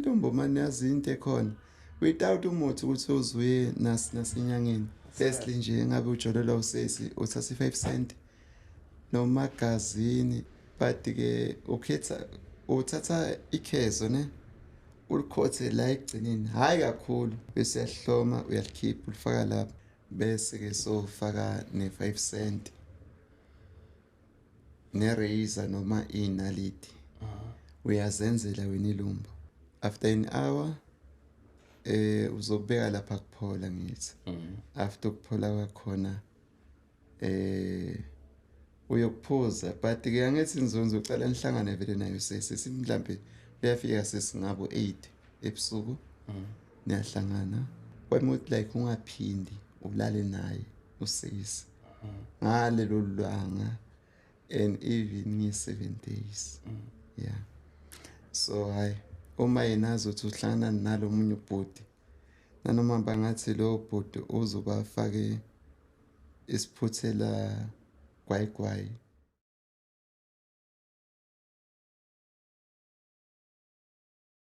Ilumbo mani, yazi into ekhona without umuthi ukuthi uzuye nasenyangeni. Firstly nje, ngabe ujolelwa usesi, uthatha i-5 cent nomagazini, but ke ukhetha, uthatha ikhezo ne, ulikhothe la ekugcineni, hhayi kakhulu, bese uyahloma, uyalikhipha, ulifaka lapha, bese ke sofaka ne-5 cent ne-razor noma inaliti, uyazenzela wena ilumbo. After an hour uzobeka lapha kuphola, ngithi after ukuphola kwakhona uyokuphuza, but ke angithi nizonze ucala nihlangane vele nayo sesi, sithi mhlambe uyafika sesingabo 8 ebusuku, niyahlangana kwami, uthi like ungaphindi ulale naye usisi ngalelo langa and even nge-7 days. Yeah, so hayi, uma yena azothi uhlangana nalo munye ubhuti, nanoma bangathi lo bhuti uzobafake isiphuthela gwayigwayi.